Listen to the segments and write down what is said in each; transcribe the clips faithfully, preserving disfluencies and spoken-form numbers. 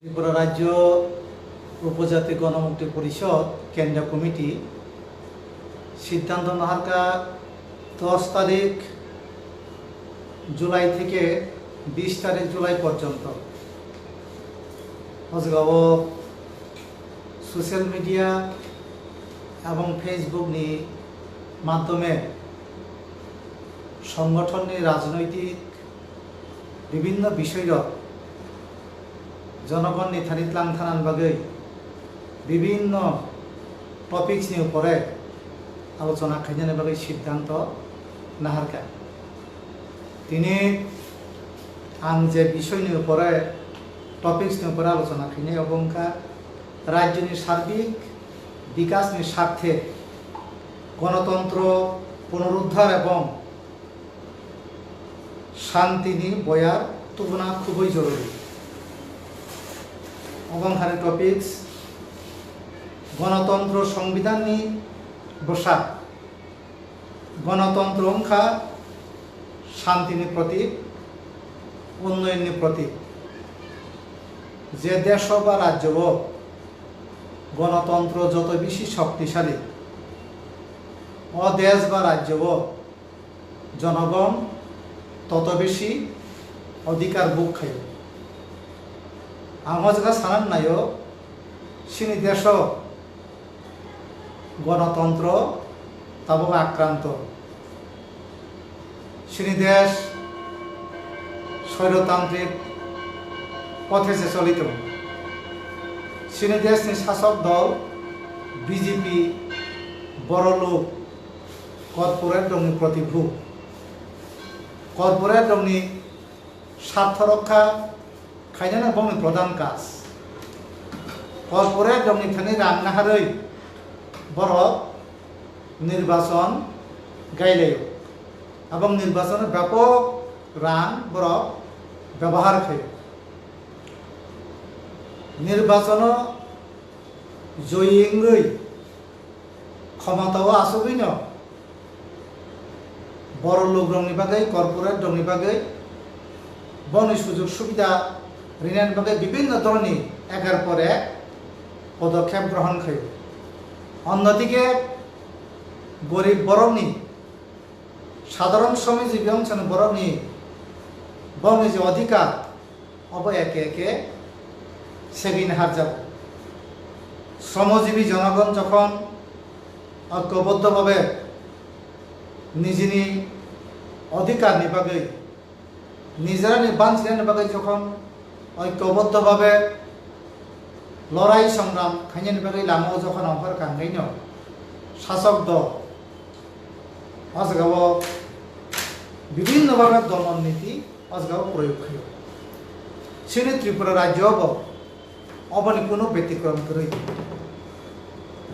Tripura Rajyo Upojati Gonomukti Porishod Kendriya Committee siddhanto naharkha dos tarik July theke bis tarik July porjonto. O jagao social media ebong Facebook ni madhyome songothon ni rajnoitik bibhinno bisoi rok jonogon ni thani tlang thanani bagwi bibhinno topics ni upore alochona khainani bagwi siddhanto naharkha. Tini ang je bisoi ni upore, topics ni upore alochona khainai, obo wngkha rajyo ni sarbik bikas ni sarthe gonotontro punoruddhar ebong shanti ni boyar tubuna khubui jorori. Obo wngkha ni topics, gonotontro songbidan ni bwsa. Gonotontro wngkha shanti ni protik, unnoyon ni protik. Je desh ba rajyo o gonotontro joto bisi shoktisali, o desh ba rajyo o jonogon toto bisi odhikar bhog khaio. Ang o jaga sanani naio, chini desh o gonotontro tabuk akranto. Chini desh swairotantrik pothe se choli tongo. Chini desh ni sasok dol B J P, borok lok, corporate rokni protibhu, corporate rokni sartho rokha khainani bongni prodhan kaj. Corporate rokni thani rang naharwi borok nirbachon gailaio. Abong nirbachon bapok rang borok byabohar khaio. Nirbachono joyi wngwi khomotao achugwino borok lukrokni bagwi, corporate rokni bagwi boni sujug subida rinani bagwi bibhinno dholni ekar por ek podokhep grohon khaio. Onno dike gorib borokni, sadharon sromijibhi ongchani borokni bongni je odhikar, obo eke eke segwi naharjago. Sromojibhi jonogon jokhon oikoboddo bhabe nijini odhikarni bagwi, nijorani banchinani bagwi jokhon oikoboddo bhabe lorai songram khainani bagwi lamao jokhon ongkhor kangkhaino sasok dol o jagao bibhinno bhabe domon niti o jagao proyog khaio. Chini Tripura rajyo bo oboni kunu betikrom kwrwi.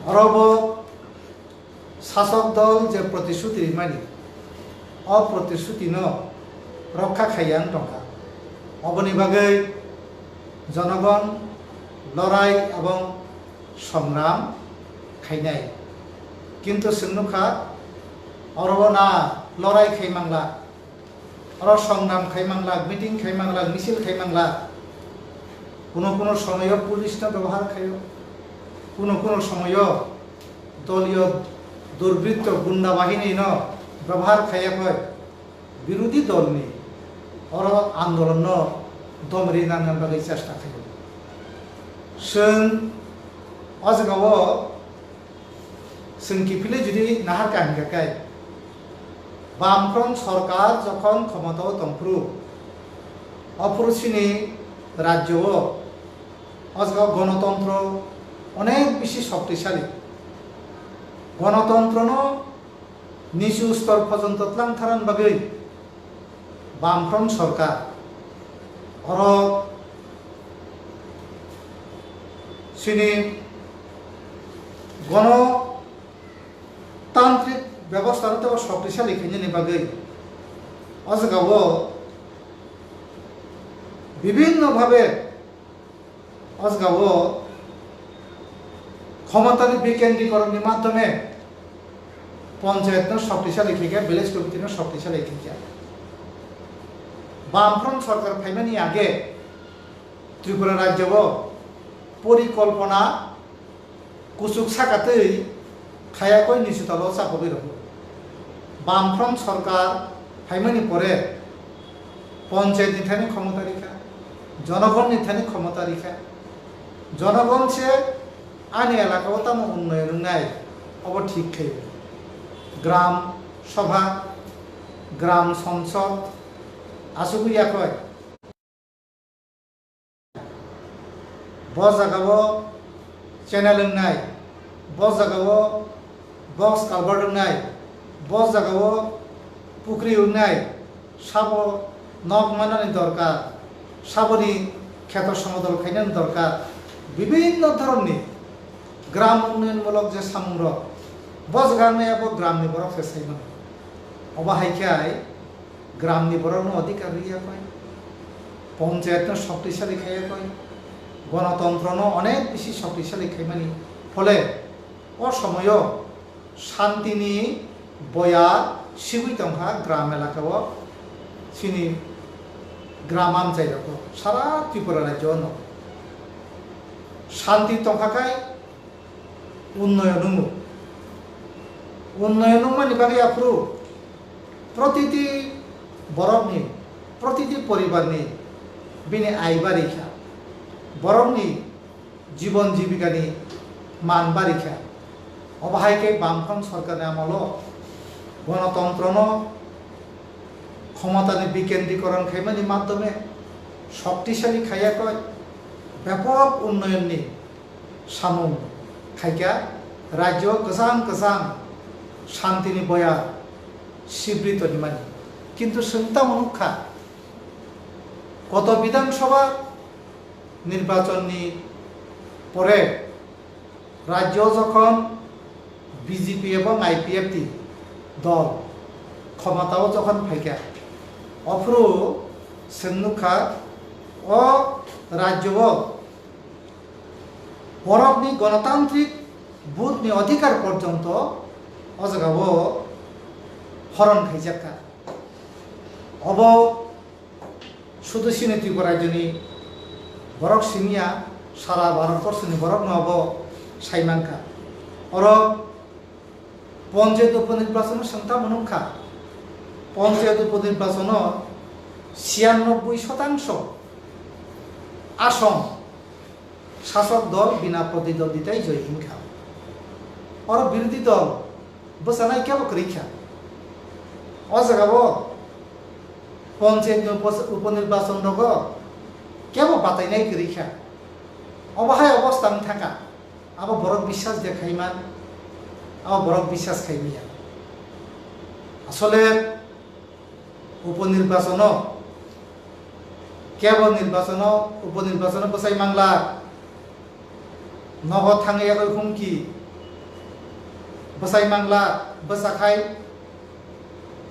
Oro bo sasok dol je protishruti rimani, o protishruti no rokha khaiya wng tongkha. Oboni bagwi jonogon lorai ebong songram khainai. Kintu chwng nukha, oro bo na lorai khai mangla, oro songram khai mangla, meeting khai mangla, misil khai mangla. Kuno kuno somoyo police no byabohar khaio, kuno kuno somoyo doliyo durbritto gunda bahini no byabohar khaiya koi. Birodhi dolni oro andolonno dom rinani bagwi chesta khaio. Chwng o jagao chwng kiphilwi jodi naharkha hinkhe, Bamfront sorkar jokhon khomotao tongphuru, ophuru chini rajyo o, o jagao gonotontro onek bisi shoktisali. Gonotontrono nichu stor porjonto tlangtharani bagwi Bamfront sorkar oro chini gonotantrik bebostha no teibo shoktisali khainani bagwi o jagao bibhinno bhabe o jagao khomotani bikendrikoronni madhyome panchayat no shoktisali khaikha, village committee no shoktisali khaikha. Bamfront sorkar phaimani age Tripura rajyo o porikolpona kuchuk saka twi khayakoi nichutalo chapogwi rwo. Bamfront sorkar phaimani pore ponchayat ni thani khomota rikha, jonogon ni thani khomota rikha. Jonogon se ani elaka o tamo unnoyon wngnai, obo thik khe. Gram sabha, gram songsod asugwi yakoi. Bo jagao channel wngnai, bo jagao box culvert wngnai, bo jagao pukri wngnai, sabo nok manani dorkar, saboni kheto somodol khainani dorkar, bibinno dhoronni gram unnayonmulok je samungrok, bo jaga wngnai abo gramni borok se sai mano. Obo hai khe ai gramni borokno odhikar rwya koi, ponchayatno shoktisali khaiya koi, gonotontrono onek bisi shoktisali khaimani phole o somoyo shantini boya sibui tongkha gram elakao, chini gram amchai rogo sara Tripura rajyo no shanti tongkha khai unnoyon wngo. Unnoyon wngmani bagwi aphuru protiti borokni, protiti poribarni bini ai bari kha, borokni jibon jibikani man bari kha. Obo hai khe Bamfront sorkarni amolo gonotontrono khomotani bikendrikoron khaimani madhyome shoktisali khaiya koi bepok unnoyonni samung khaikha, rajyo kwchang kwchang shantini boya sibri tonimani. Kintu chwng tamo nukha, koto Bidhan Sabha nirbachonni pore rajyo jokhon B J P ebong I P F T dol khomotao jokhon phaikha, ophuru chwng nukha o rajyo o borokni gonotantrik vote ni odhikar porjonto o jagao horon khaijakha. Obo sudu chini Tripura rajyoni borok simi ya, sara Bharat borsoni borokno obo sai mankha. Oro ponchayat uponirbachono chwng tamo nukha, ponchayat uponirbachono chiyanobboi shotangso ason sasok dol bina protidonditai joi hinkha. Oro birodhi dol bwchanai kebo kwrwi kha. O jagao ponchayat ni upo-, uponirbason rogo kebo batainai kwrwi kha. Obo hai obosta wng thangkha. Abo borok biswas de khaiman, abo borok biswas khaimaya. Asole uponirbachono, kebo nirbachono, uponirbachono bwsai mangla, nogo thangwi yagwi humki bwsai mangla, bwsakhai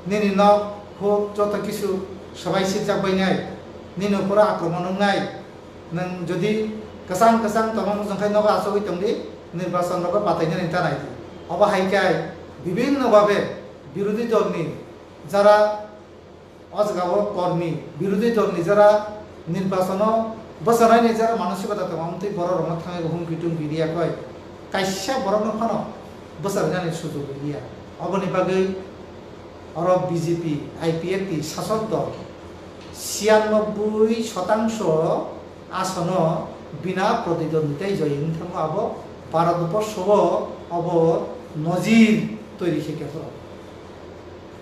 nini nok huk joto kisu swbai sirjak bainai, nini uphuru akromon wngnai, nwng jodi kwchang kwchang tongma muchung khai nogo achugwi tongdi, nirbachon rogo batainani ta naidi. Obo hai khe bibinno bhabe birodhi dolni jara o jaga o kormi, birodhi dolni jara nirbachono bwcharnaini jara manosikota tongo, amtwi borok rokno thangwi humki tumki riya koi, kaisa borokno phano bwcharnani sujog riya. Oboni bagwi oro B J P, I P F T sasok dol chiyanobboi shotangso asono bina protidonditai joi wng thango, abo Bharat borsho o obo nojir toiri khe khe phuru.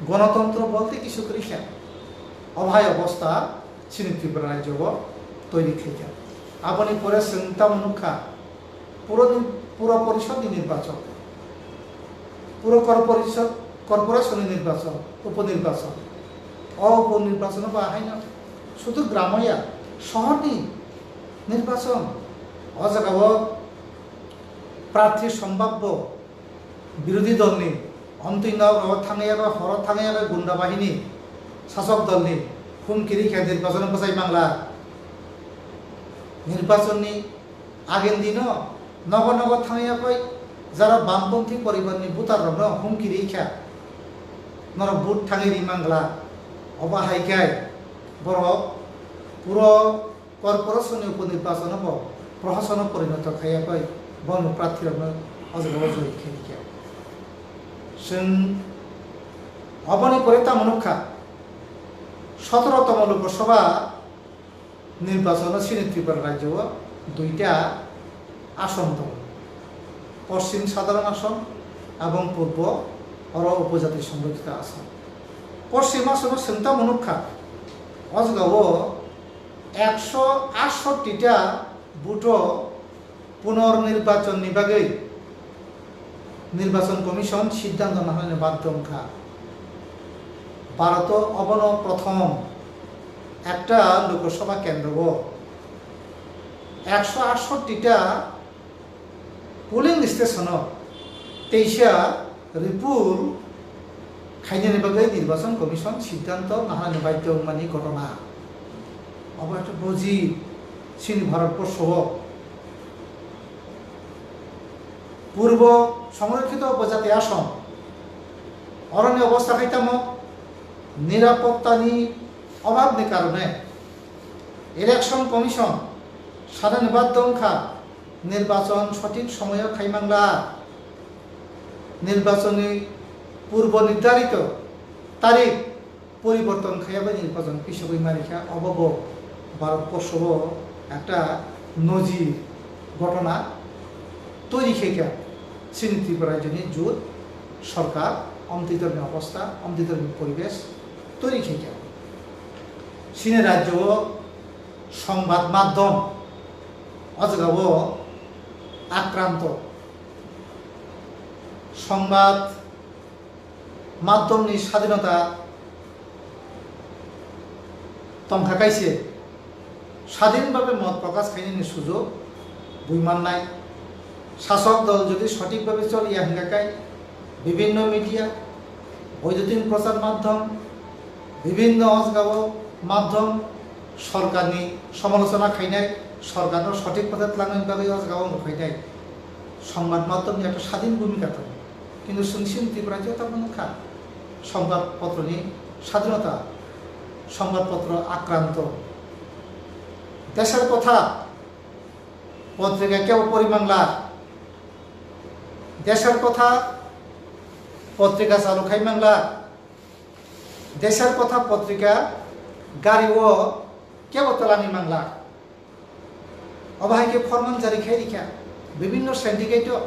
Gonotontro bolte kisu kwrwi kha. Obo hai obosta chini Tripura rajyo o toiri khaikha. Aboni pore chwng tamo nukha, puroni, pura porishod ni nirbachon, pura kor porishod, corporation ni nirbachon, upo nirbachon. O upo nirbachon ba haino sudu gramo ya, sohor ni nirbachon. O jaga o prarthi sombhabbo birodhi dolni, omtwi nok rogo thangwi abo horo thangwi abo gunda bahini sasok dolni humki rikha nirbachon bwchai mangla. Nirbachonni agen dino nogo nogo thangwi abo jara bamponthi poribarni voter rokno humki rikha, norok vote thangwi ri mangla. Obo hai khe borok puro Corporation ni uponirbachono bo prohasano porinoto khaiya bai bono prarthirokno o jaga o join khairikha. Chwng oboni pore tamo nukha, sotoro tomo Lok Sabha nirbachono chini Tripura rajyo o duita ason tongo, Poschim Sadharon Ason abong Purbo oro Upojati Songrokhito Ason. Poschim Asono chwng tamo nukha, o jaga o ekso aatshoti ta buto punor nirbachon ni bagwi Nirbachon Commission siddhanto naharnani badhyo wngkha. Bharoto obono prothom ekta Lok Sabha kendro o ekso aatshoti ta polling station o teisa ripul khainani bagwi Nirbachon Commission siddhanto naharnani badhyo wngmani ghotona. Obo ekta boji chini Bharat borsho o. Purbo Songrokhito Upojati Ason, oroni obostha khai tamo nirapottani obhabni karone Election Commission sanani badhyo wngkha, nirbachon sothik somoyo khai mangla, nirbachonni purbo nirdharito tarik poriborton khaiya bai nirbachon pisogwi marikha, obo bo Bharat borsho o ekta nojir ghotona toiri khaikha. Chini Tripura rajyoni jut sorkar, omtwi dorni obostha, omtwi dorni poribesh toiri khaikha. Chini rajyo o songbad maddhom o jaga o akranto, songbad maddhomni sadhinota tongkha kaise, sadhin bhabe mot prokash khainani sujog bui mannai. Sasok dol jodi sothik bhabe choliya hingkha kai bibhinno media, boidutin prochar maddhom, bibhinno o jaga o maddhom sorkarni somalochona khainai, sorkarno sothik pothe tlangnani bagwi o jaga o wngkha khainai songbad maddhomni ekta sadhin bhumika tongo. Kintu chwng chini Tripura rajyo tamo nukha, songbad potroni sadhinota, songbad potro akranto. Desher Kotha potrika kebo pori mangla, Desher Kotha potrika chalu khai mangla, Desher Kotha potrika gari o kebo twlangwi mangla. Obo hai khe phorman jari khai rikha bibhinno syndicate o,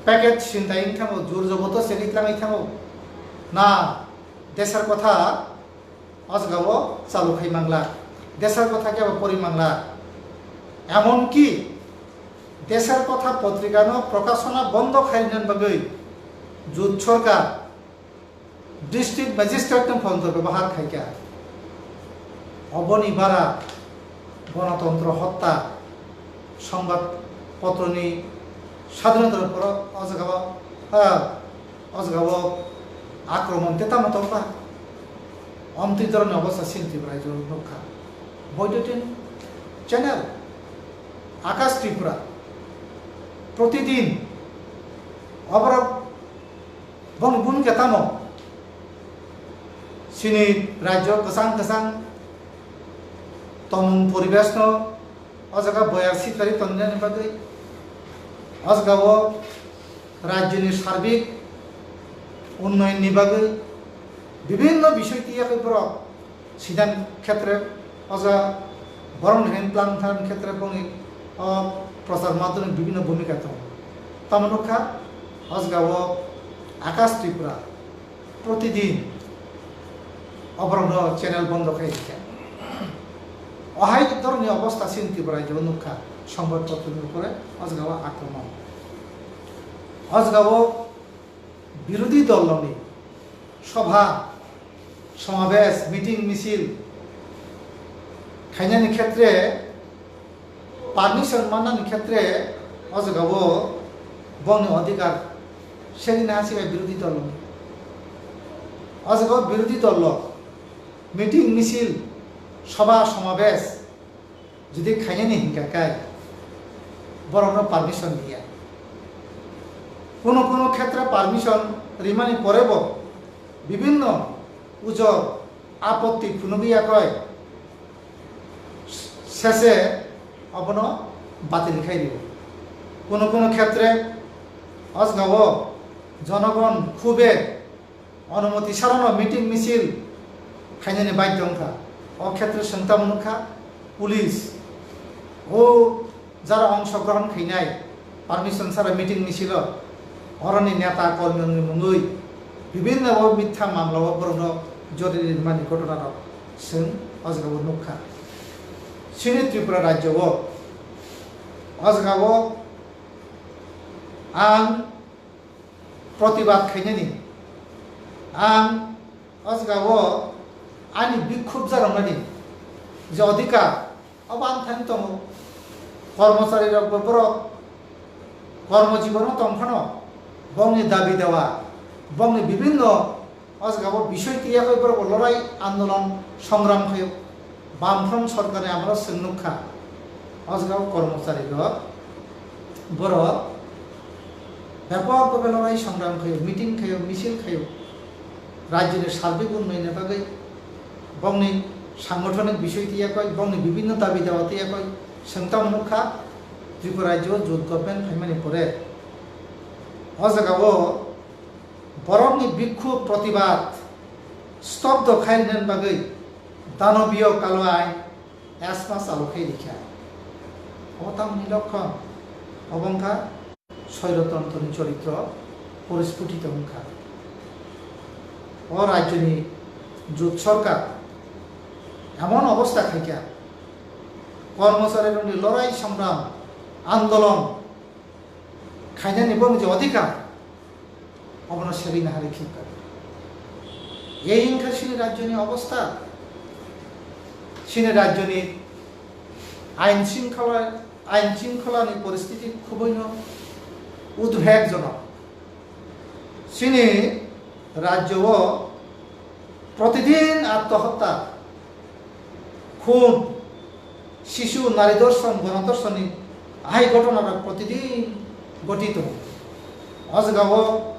packet sintai wng thango, jur joboto chengwi tlangwi thango. Na, Desher Kotha o jaga o chalu khai mangla, Desher Kotha kebo pori mangla. Emonki Desher Kotha potrikano prokashona bondo khainani bagwi jut sorkar district magistrate no photo bebohar khaikha. Oboni bara gonotontro hotta, songbad potroni sadhinotani uporo o jaga o, ha, o jaga o akromon tei tamo tongba. Omtwi doroni obostha chini Tripura rajyo nukha. Boidutin channel Akash Tripura protidin oborok boni bhumika tamo? Chini rajyo kwchang kwchang tongmung poribesh no o jaga boyar sitlari tongnani bagwi, o jaga o rajyoni sarbik unnoyonni bagwi bibhinno bisoi tiyakhe borok sidan khetre, o jaga borokni hand plan thani khetre boni o prochar madhyome bibhinno bhumika tongo. Tamo nukha, o jaga o Akash Tripura protidin oborokno channel bondo khai rikha. O hai dhoronni obostha chini Tripura rajyo nukha, songbad potroni upore o jaga o akromon. O jaga o birodhi dolrokni sobha, somabesh, meeting, misil khainani khetre, permission mannani khetre o jaga o bongni odhikar segini ha sibai birodhi dol. O jaga o birodhi dol rok meeting, misil, sobha, somabesh jodi khainani hinkha khe borokno permission riya. Kunu kunu khetre permission rimani porebo bibhinno ujor apotti phunugwi yakhai sese obono batil khai rio. Kuno kuno khetre o jagao jonogon khube onumoti sarano meeting misil khainani baidhyo wngkha. O khetre swng tamo nukha police o jara ongshogrohon khainai permission sara meeting misilo oroni neta kormini mungwi bibinno o mitha mamlao borokno jori rinmani ghotona rok swng o jagao nukha. Chini Tripura rajyo o o jagao ang protibad khainani, ang o jagao ani bikhub jaroknani je odhikar, obo ang thani tongo. Kormochari rok bo borok kormo jibono tong phano bongni dabi dawa, bongni bibinno o jagao bisoi tiyakoi borok bo lorai andolon songram khaio. Bamfront sorkarni amalo chwng nukha, o jagao kormochari rok borok bepok bepok lorai songram khaio, meeting khaio, misil khaio. Rajyoni sarbik unnayonni bagwi bongni sangothonic bisoi tiyakoi, bongni bibinno dabi dawa tiyakoi, chwng tamo nukha Tripura rajyo jot government phaimani pore o jagao borokni bikhub protibad stobdo khai rinani bagwi danobiyo kalo ain asma chalo khai rikha. O tamni lokhon obo wngkha soirotantroni choritro porisphuti wngkha. O rajyoni jot sorkar emon obostha khaikha, kormocharirokni lorai songram andolon khainani bongni je odhikar, obono segwi naharwi khibka. Ei wngkha chini rajyoni obostha, chini rajyoni ain shringkhola, ain shringkholani poristiti khuboino udbegjonok. Chini rajyo o protidin attohotta, khun, sisu, nari dorshon, gono dorshonni ahai ghotona rok protidin ghoti tongo. O jagao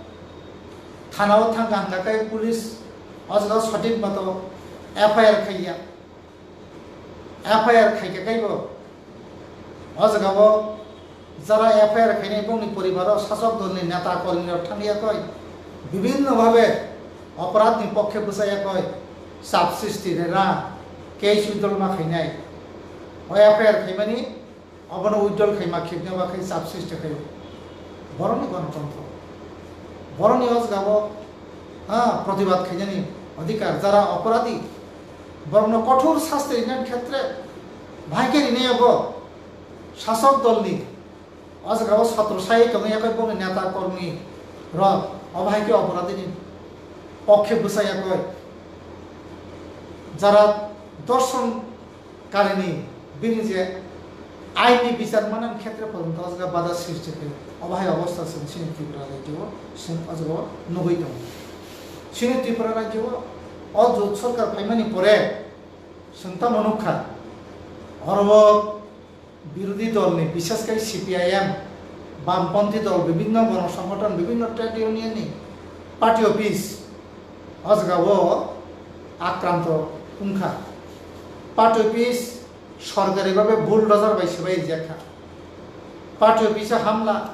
thana o thangkha hwnkha khe police o jagao sothik moto F I R khaiya. F I R khaikha kaibo o jagao jara F I R khainai bongni poribaro sasok dolni neta kormirok thangya koi bibinno bhabe oporadhni pokkhe bwchaya koi chap sristi rera case withdrawal ma khainai. O F I R khaimani obono withdrawal khaima khibna ba khai chap sristi khaio. Borokni gonotontro, borokni o jagao ha protibad khainani odhikar, jara oporadhi borokno kothor sasti rinani khetre bahai khe rinai abo sasok dolni o jagao sotro sai tongwi yakoi bongni neta kormi rok obo hai khe oporadhini pokkhe bwchaya koi jara dorshon karini bini je aini bichar manani khetre porjonto o jaga bada sristi khe obo hai obostha chwng chini Tripura rajyo o chwng o jaga o nugwi tongo. Chini Tripura rajyo o o jot sorkar phaimani pore chwng tamo nukha, oro o birodhi dolni, bishes khe C P I M, bamponthi dol, bibinno gono songgothon, bibinno trade union ni party office o jaga o akranto wngkha. Party office sorkari bhabe bulldozer bai swbai rijak kha. Party office o hamla,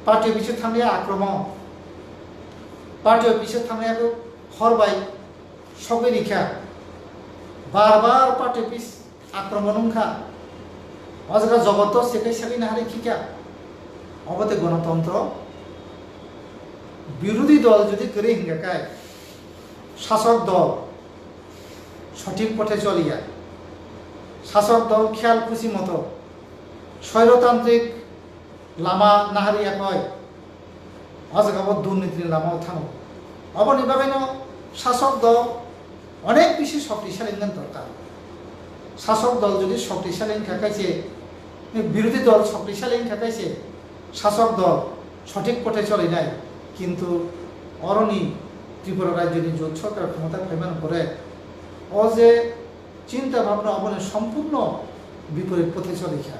party office o thangya akromon, party office o thangya hor bai sogwi rikha. Bar bar party office akromon wngkha. O jaga jobotosti khe sagwi naharwi khikha. Obo tei gonotontro. Birodhi dol jodi kwrwi hingkha khe sasok dol sothik pothe choliya. Sasok dol khiyal khusi moto soirotantrik lama naharwi yakoi o jaga o durnitini lama o thango. Oboni bagwino sasok dol onek bisi shoktisali wngna dorkar. Sasok dol jodi shoktisali wngkha khe se, birodhi dol shoktisali wngkha khe se sasok dol sothik pothe cholinai, kintu oroni Tripura rajyoni jot sorkar khomota phaimani pore o je chinta bhabna oboni sompurno biporit pothe cholikha,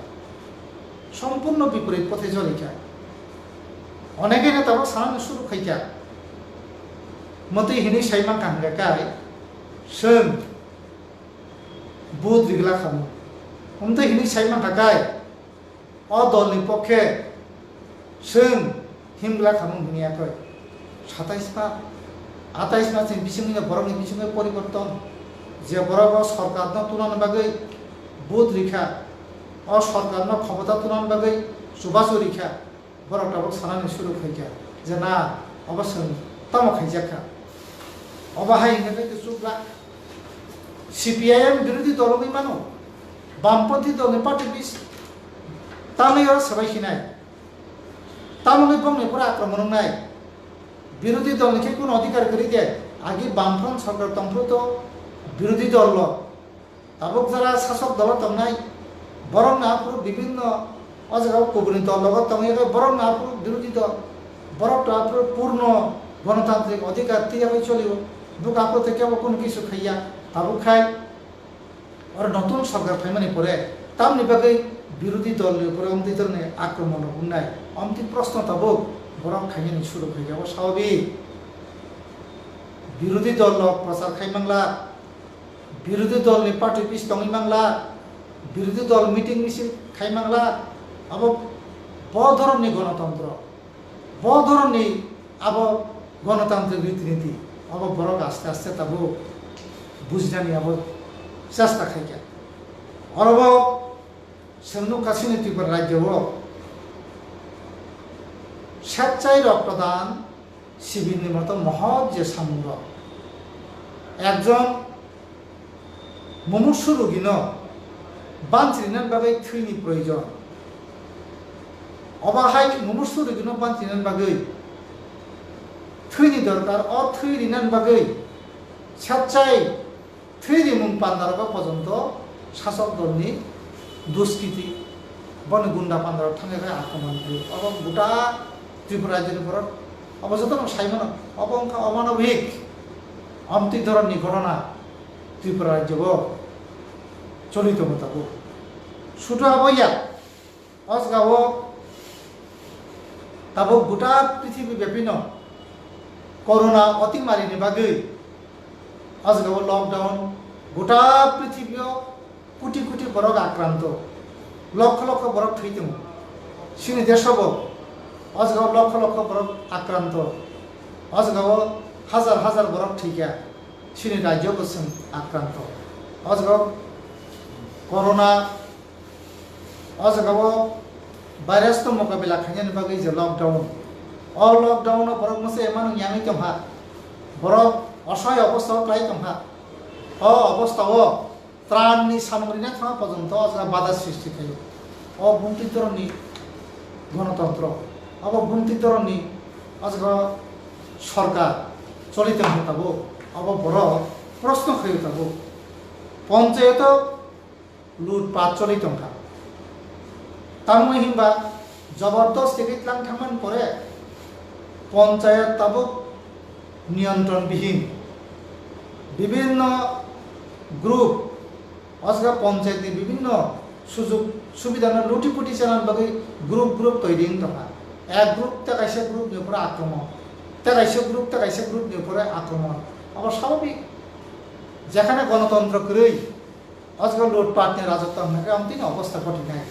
sompurno biporit pothe cholikha. Onekhe tabuk sanani suru khaikha, mwtwi hinwi saimang kha hwnkha khe chwng vote rigla khamu. Umtwi hinwi sai mankha khe, o dolni pokhe chwng himgla khamung hini yakoi. Satais ma, atais ma chini bisingni borokni bisingo poriborton, je borok o sorkarno tunani bagwi vote rikha, o sorkarno khobota tunani bagwi chubachu rikha, borok tabuk sanani suru khaikha je na, obo chwng tamo khaijakha. Obo hai hwnwi khe chukla. C P I M birodhi dol wngwi mano, bamponthi dolni party bis tamwi oro swbai khinai. Tamoni bongni pura akromon wngnai. Birodhi dolni khe kuno adhikar kwrwi de, agi bamfront sorkar tongphuru to birodhi dol lo. Tabuk jara sasok dolo tongnai, borok no aphuru bibinno o jaga o kubuni dol logo tongwi bai borok no aphuru birodhi dol, borok to aphuru purno gonotantrik adhikar twi bai cholio, buk aphuru tei kebo kuno kisu khaiya. Tabuk khai oro notun sorkar phaimani pore tamni bagwi birodhi dol ni upore omtwi dorni akromon rok wngnai, omtwi proshno tabuk borok khainani suru khaikha, bo swabik. Birodhi dol rok prochar khai mangla, birodhi dol ni party office tongwi mangla, birodhi dol meeting misil khai mangla, abo bo dhoromni gonotontro, bo dhoromni abo gonotantrik riti niti, abo borok aste aste tabuk bujinani abo chesta khaikha. Orobo chwng nukha chini Tripura rajyo o swechchai roktodan sibirni moto mohot je samungrok. Ekjon mumuksu rugino banchirinani bagwi thwini proyojon. Obo hai mumuksu rugino banchirinani bagwi thwini dorkar, o thwi rinani bagwi swechchai thwi rimung pandarogo pojonto sasok dolni duskiti, boni gunda pandarok thangwi bai akromon khlai. Obo gota Tripura rajyoni borok, obo jotono sai mano, obo wngkha omanobik, omtwi dhoronni ghotona Tripura rajyo o choli tongo tabuk. Sudu abo ya, o jaga o tabuk gota prithibi byapino corona otingmarini bagwi o jaga o lockdown, gota prithibio koti koti borok akranto, lokho lokho borok thwi tongo. Chini desobo o jaga o lokho lokho borok akranto, o jaga o hajar hajar borok thwikha. Chini rajyo bo chwng akranto. O jaga o corona, o jaga o virus no mokabila khainani bagwi je lockdown, o lockdown o borok masa emano yangwi tongkha, borok osoy obostha o klai tongkha. O obostha o tran ni samung rina thangma pojonto o jaga bada sristi khaio. O buntwi dhoronni gonotontro, abo buntwi dhoronni o jaga sorkar choli tongkha tabuk, abo borok proshno khaio tabuk. Ponchayato lutpat choli tongkha. Tamni hinba jobordosti ritlang thangmani pore ponchayat tabuk niyontron bihin. Bibinno group, o jaga ponchayat ni bibinno sujug subidano luti puti chana bagwi group group toiri wng tongkha. Ek group tei kaisa group ni upore akromon, tei kaisa group tei kaisa group ni upore akromon. Abo swababik, jekhane gonotontro kwrwi, o jaga lutpatni rajotto hwnba khe amtwini obostha ghotinai.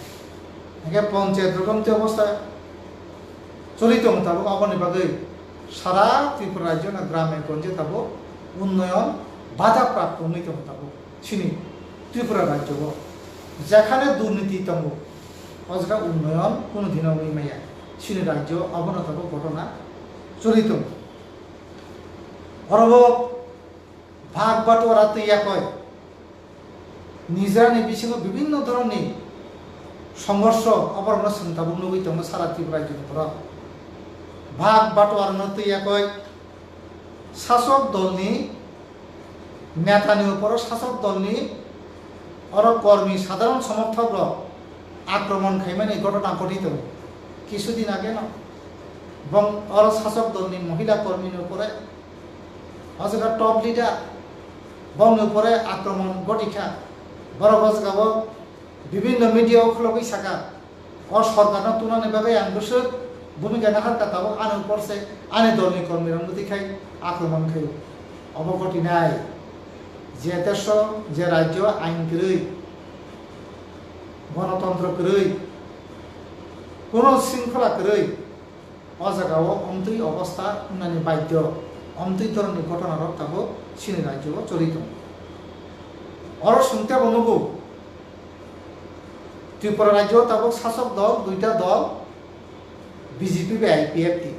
Hingkhe ponchayat rok amtwi obostha choli tongo tabuk, aboni bagwi sara Tripura rajyo no grame gonje tabuk unnoyon bada prapto wngwi tongo tabuk. Chini Tripura rajyo o jekhane durniti tongo, o jaga unnoyon kunu dino wngwi maya. Chini rajyo abono tabuk ghotona choli tongo. Oro bo bhag batuara twi yakoi. Nijrani bisingo bibinno dhoronni songhorsho, oborokno chwng tabuk nugwi tongo sara Tripura rajyoni borok. Bhag batuarano twi yakoi sasok dolni netani uporo sasok dolni oro kormi sadharon somorthok rok akromon khaimani ghotona ghoti tongo. Kisu din age no bong oro sasok dolni mohila kormini upore, o jaga top leader, bongni upore akromon ghotikha. Borok o jaga o bibinno media o khulogwi saka, o sorkarno tunani bagwi ang bwswk bhumika naharkha, tabuk ani upor se ani dolni kormirok mwtwi khai akromon khaio. Obo ghotinai je desh o, je rajyo ain kwrwi, Gonotontro kwrwi, kuno sringkhola kwrwi, o jagao omtwi obostha wngnani baidhyo, omtwi dhoronni ghotona rok tabuk chini rajyo o choli tongo. Oro swngtebo nugo, Tripura rajyo o tabuk sasok dol duita dol, B J P bai I P F T.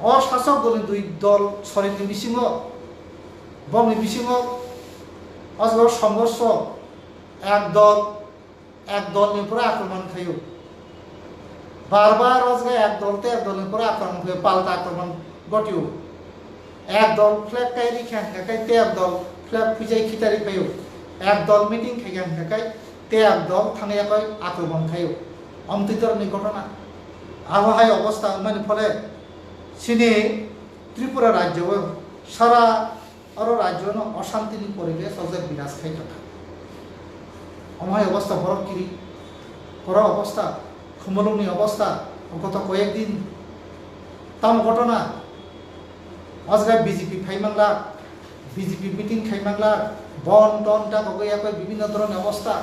O sasok dolni dui dol sorini bisingo, bongni bisingo o jaga songhorsho, ek dol ek dolni upore akromon khaio. Bar bar o jaga ek dol tei ek dolni upore akromon khaio, palta akromon gotio. Ek dol flag kai rikha hingkha khe tei ek dol flag phuijai khitari phaio. Ek dol meeting khaikha hingkha khe tei ek dol thangya koi akromon khaio. Omtwi dhoronni ghotona. Abo hai obostha wngmani phole chini Tripura rajyo o sara oro rajyo no oshantini poribesh o je biras khai tongkha. Omo hai obostha borok kiri, borok obostha, khumulwngni obostha, goto koyek din tamo ghotona, o jaga B J P phai manglak, B J P meeting khai manglak, bon ton ta kogwi yakoi bibhinno dhoronni obostha.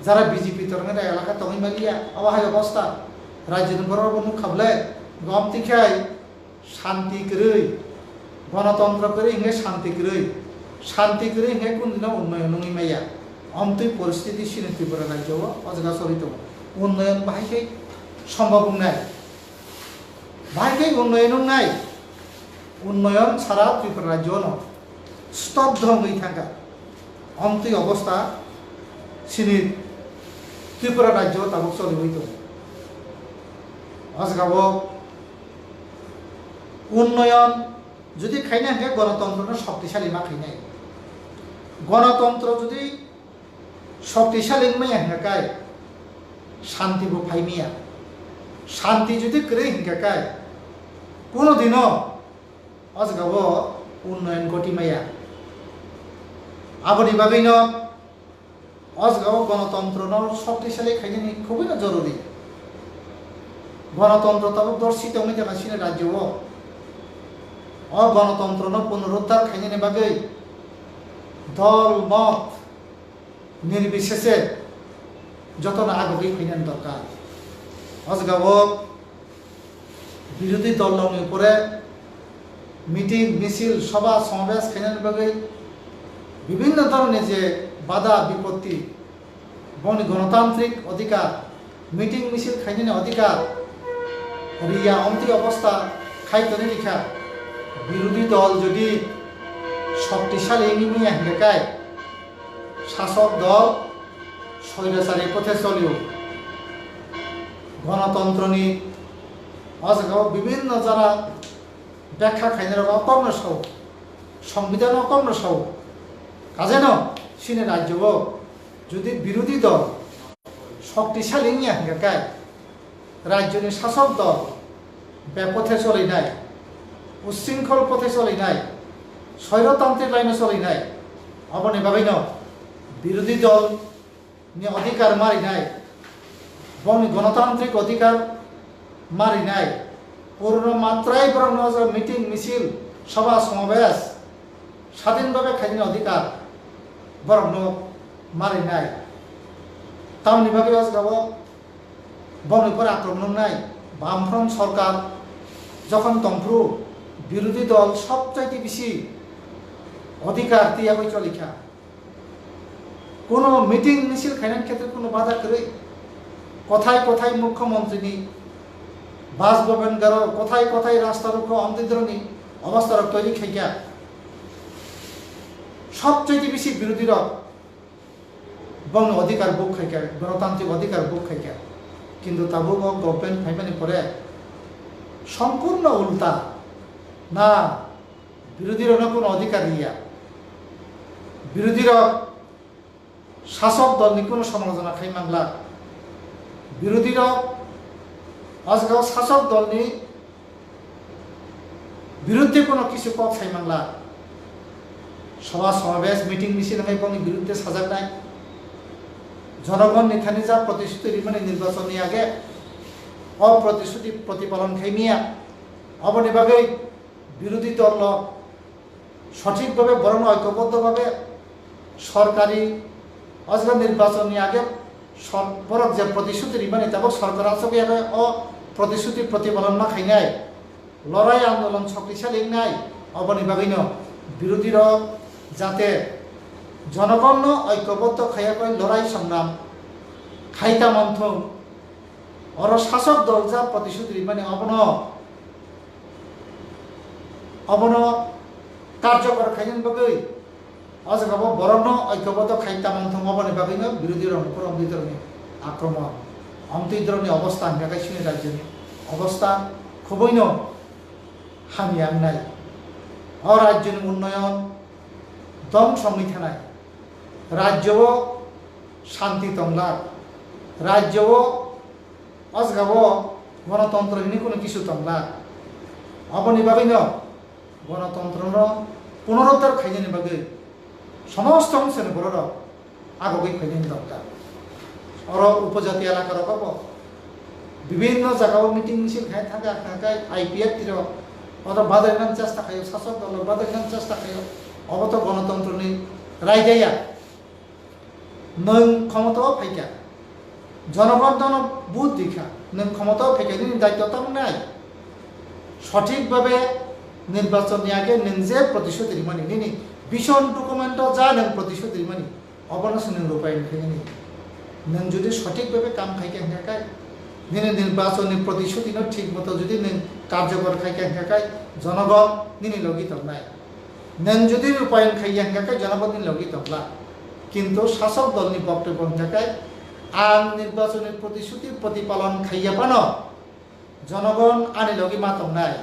Jara B J P tornai elaka tongwi manliya, abo hai obostha, rajyoni borok bo nukha bwle, gom twi khai shanti kwrwi, gonotontro kwrwi hingkhe shanti kwrwi, shanti kwrwi hingkhe kunu dino unnoyon wngwi maya, omtwi poristiti chini Tripura rajyo o o jaga choli tongo, unnoyon bahai khe sombhob wngnai. Bahai khe unnoyon wngnai, unnoyon sara Tripura rajyono stobdho wngwi thangkha. Omtwi obostha chini Tripura rajyo tabuk choliwi tongo. O jagao unnoyon jodi khaina hingkhe gonotontrono shoktisali ma khainai. Gonotontro jodi shoktisali wngmaya hingkha khe shanti bo phaimaya. Shanti jodi kwrwi hingkha khe kuno dino o jagao unnoyon goti maya. Aboni bagwino o jagao gonotontrono shoktisali khainani khubui no jorori. Gonotontro tabuk dorsi tongwi tongkha chini rajyo o. O gonotontrono punoruddhar khainani bagwi dol, mot, nirbisese jotono agogwi phainani dorkar. O jagao birodhi dol rokni upore meeting, misil, sobha, somabesh khainani bagwi bibhinno dhoronni je bada bipotti, bongni gonotantrik odhikar, meeting, misil khainani odhikar riya, omtwi obostha khai toni rikha. Birodhi dol jodi shoktisali wngwi manya hingkha khe, sasok dol soirachari pothe cholio. Gonotontroni o jagao bibhinno jora bekha khainai rok o kokno sao, songbidan o kokno sao. Kajeno chini rajyo o jodi birodhi dol shoktisali wngya hingkha khe, rajyoni sasok dol bepothe cholinai, ushrinkhol pothe cholinai, soirotantrik laino cholinai, aboni bagwino birodhi dol ni odhikar ma rinai, bongni gonotantrik odhikar ma rinai, purno matrai borokno je meeting, misil, sobha, somabesh sadhin bhabe khainani odhikar borokno ma rinai. Tamoni bagwi o jagao bongni pore akromon wngnai, Bamfront sorkar jokhon tongphuru birodhi dol sobchaiti bisi odhikar tiyagwi cholikha. Kuno meeting misil khainani khetre kuno bada kwrwi. Kothai kothai mukhyamantrini Bas Bhavan garo, kothai kothai rasta rokho amtwi dhroni obostha rok toiri khaikha. Sobchaiti bisi birodhi rok bongni odhikar buk khaikha, gonotantrik odhikar buk khaikha. Kintu tabuk o government phaimani pore sompurno ulta. Na, birodhi rokno kuno odhikar riya. Birodhi rok sasok dolni kuno somalojona khai mangla. Birodhi rok o jagao sasok dolni biruddhe kuno kisu kok sai mangla. Sobha somabesh, meeting misil wngwi bongni biruddhe sajaknai. Jonogonni thani ja protishuti rimani nirbachonni age o protishuti protipalon khai miya. Aboni bagwi birodhi dolno sothik bhabe borokno oikoboddo bhabe sorkari O jaga nirbachon ni age sor-, borok je protishuti rimani tabok sorkar achukya khe o protishuti protipalon ma khainai, lorai andolon shoktisali wngnai, oboni bagwino birodhi rok jate jonogonno oikoboddo khaiya koi lorai songram khai ta monthung, oro sasok dol ja protishuti rimani obono, obono karjokor khainani bagwi o jaga bo borokno oikoboddo khai tamang thung, oboni bagwino birodhi rokni phoro omtwi dorokni akromon, omtwi dorokni obostha hwnkha khe chini rajyoni obostha khubuino hamya wngnai. O rajyoni unnoyon dongso wngwi thanai, rajyo o shanti tonglak, rajyo o o jaga o gonotontro hinwi kunu kisu tonglak. Oboni bagwino gonotontrono punoruddhar khainani bagwi somosto wngsani bororok agogwi phainani dorkar. Oro upojati elaka rogo bo bibinno jaga o meeting misil khai thangkha, khai khai I P F T rok oro badai nang chesta khaio, sasok dol rok badai nang chesta khaio. Obo to gonotontroni raidaya. Nwng khomotao phaikha, jonogon nono vote rikha, nwng khomotao phaikha, nini daityo tamo nai. Sothik babe nirbachon ni age nwng je protishuti rimani, nini vision document o ja nwng protishuti rimani, obono se nwng rupayon khainani. Nwng jodi sothik babe kam khaikha hwnkha khe, nini nirbachon ni protishuti no thik moto jodi nwng karjokor khaikha hwnkha khe, jonogon nini logi tongnai. Nwng jodi rupayon khaiya hwnkha khe jonogon nini logi tongla. Kintu sasok dolni boktobyo hwnkha khe, ang nirbachoni protishuti protipalon khaiya phano jonogon ani logi ma tongnai.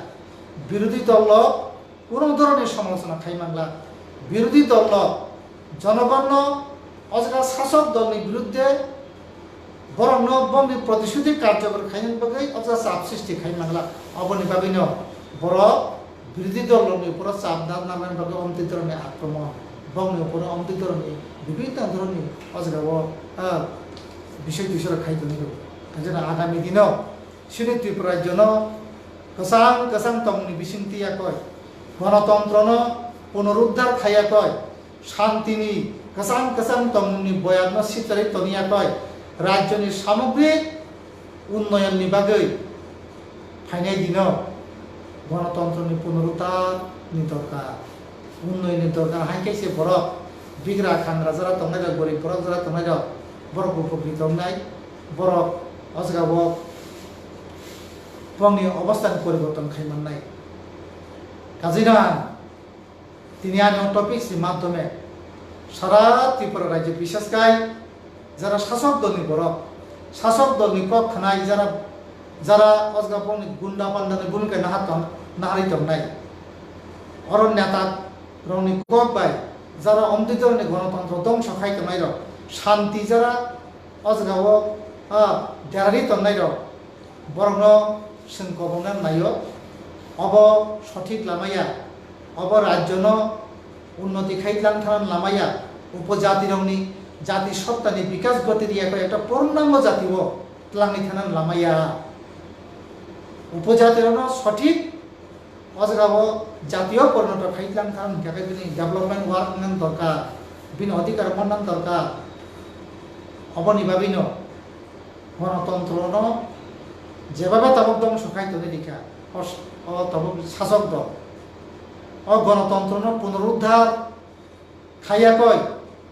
Birodhi dollo kuno dhoronni somalochona khai mangla. Birodhi dollo jonogonno o jaga sasok dolni biruddhe borokno bongni protishuti karjokor khainani bagwi o jaga chap sristi khai mangla. Oboni bagwino borok birodhi dolrokni uporo chap na-, narnani bagwi omtwi dhoronni akromon, bongni uporo omtwi dhoronni bibinno dhoronni o jaga o, ah, bisoi tisoi rok khai tongwi rwo. Hwnjeno agami dino chini Tripura rajyono kwchang kwchang tongmungni bisingtwi yakoi, gonotontrono punoruddhar khai yakoi, shantini kwchang kwchang tongmungni boyamno sitarwi toni yakoi, rajyoni samogrik unnoyonni bagwi phainai dino gonotontroni punoruddharni dorkar, unnoyonni dorkar. Hai khe se borok bigra khangra jora tongnai rok, gorib borok jora tongnai rok, borok upokrit wngnai, borok o jaga o bongni obostha ni poriborton khai mannai. Kajina tini ani o topics ni madhyome sara Tripura rajyo, bishes khai jara sasok dolni borok, sasok dolni kok khanai jara, jara o jaga bongni gunda pandani bumika naha tong, naharwi tongnai, oro neta rokni kok bai jara omtwi doroni gonotontro dongso khai tongnai rok, shanti jara o jaga o, ah, derarwi tongnai rok, borokno chwng kobongna naio. Obo sothik lama ya, obo rajyono unnoti khai tlang thana lama ya, upojatirokni jati sottani bikas goti riya khe ekta purnango jati o tlangwi thana lama ya. Upojatirokno sothik o jaga o jati o porinoto khai tlang thana hwnkha khe bini development work nang dorkar, bini odhikar mannang dorkar. Oboni bagwino gonotontrono jebaba tabuk dongso khai tongwi rikha, o, o tabuk sasok dol. O gonotontrono punoruddhar khaiya koi,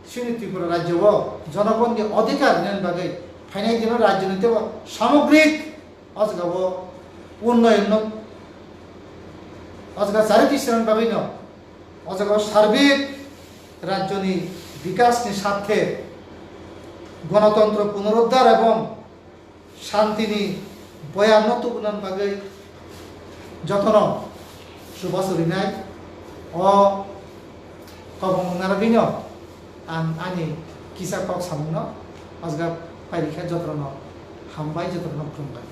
chini Tripura rajyo o jonogonni odhikar rinani bagwi phainai dino rajyoni teibo samogrik o jaga o unnoyonno o jaga chari tisrani bagwino o jaga o sarbik rajyoni bikasni sarthe gonotontro punoruddhar ebong shantini boyamno tubunani bagwi jotono chubachu rinai o kobong narwgwino ang ani kisa kok samungno o jaga pairikha. Jotono hambai, jotono khulumbai.